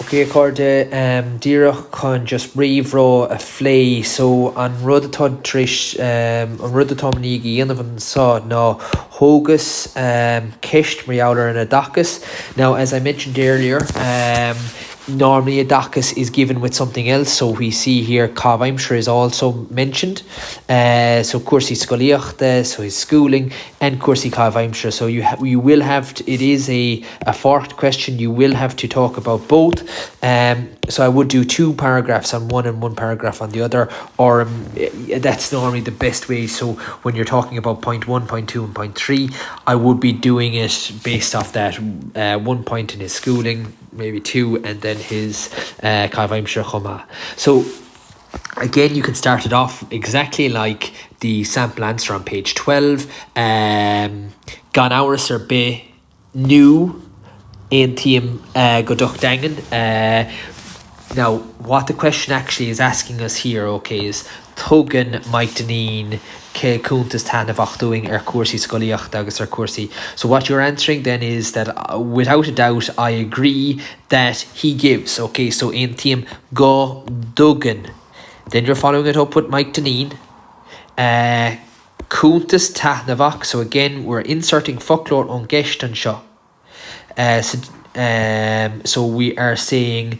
Ok a chairde, díreach chun just réamhrá a phlé, so an rud atá tar éis, an rud atá i ndiaidh a dhéanamh anseo ná thógas ceist mar gheall ar an oideachas. Now as I mentioned earlier, normally oideachas is given with something else, so we see here caitheamh aimsire is also mentioned, so cúrsaí scolaíochta, so his schooling, and cúrsaí caitheamh aimsire, so you you will have to, it is a a forked question, you will have to talk about both. Um, so I would do two paragraphs on one and one paragraph on the other, or um, that's normally the best way. So when you're talking about point one, point two, and point three, I would be doing it based off that uh, one point in his schooling, maybe two, and then his uh, caitheamh aimsire chomh maith. So again, you can start it off exactly like the sample answer on page 12. Um, gan amhras ar bith nó aontaím go docht daingean. Now, what the question actually is asking us here, okay, is tugann Mike Dineen cuntas taitneamhach dúinn ar chúrsaí scolaíochta agus ar chúrsaí. So what you're answering then is that without a doubt I agree that he gives, okay, so aontaím go dtugann. Then you're following it up with Mike Dineen. Uh, Cuntas taitneamhach, so again we're inserting foclóir ón gceist anseo. So, so we are saying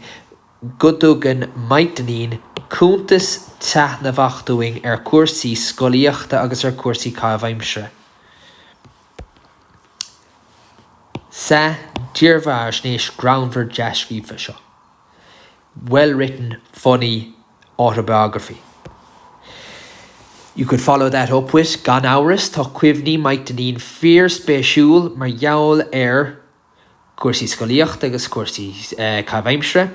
go dtugann Mike Dineen cuntas taitneamhach dúinn ar chúrsaí scolaíochta agus ar chúrsaí caitheamh aimsire. Sa dírbheathaisnéis ghreannmhar dea-scríofa seo. Well written, funny autobiography. You could follow that up with, Gan amhras, tá cuimhní Mike Dineen fíorspéisiúil mar gheall ar chúrsaí scolaíochta agus cúrsaí caitheamh aimsire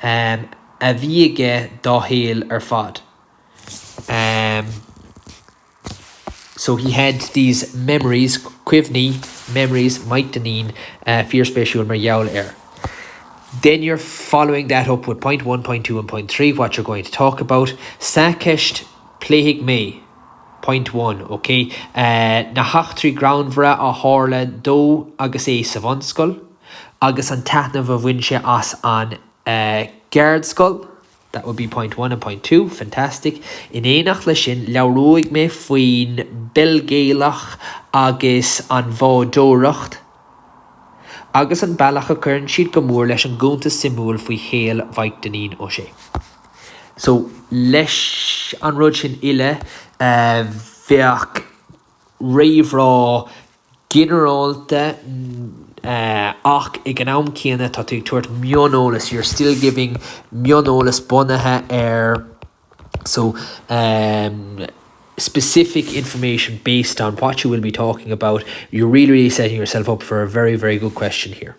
a bhí aige dá shaol ar fad. So he had these memories, cuimhní, memories, Mike Dineen, fíorspéisiúil mar gheall ar. Then you're following that up with point 1, point 2 and point 3, what you're going to talk about. Sa cheist, pléifidh mé, point 1, ok, na heachtraí greannmhara a tharla dó agus é sa bhunscoil agus an taitneamh a bhain sé as an gceardscoil. That would be point 1 and point 2, fantastic. In éineacht leis sin, labhróidh mé faoin bpeil Ghaelach agus an bhádóireacht agus an bealach a chuireann siad go mór leis an gcuntas suimiúil faoi shaol Mhaidhc Dainín Ó Sé. So, leis an rud sin uile, bheadh réamhrá ginearálta ach ag an am céanna tá tú ag tabhairt mioneolas, you're still giving mioneolas bunaithe ar so um specific information based on what you will be talking about. You're really, really setting yourself up for a very, very good question here.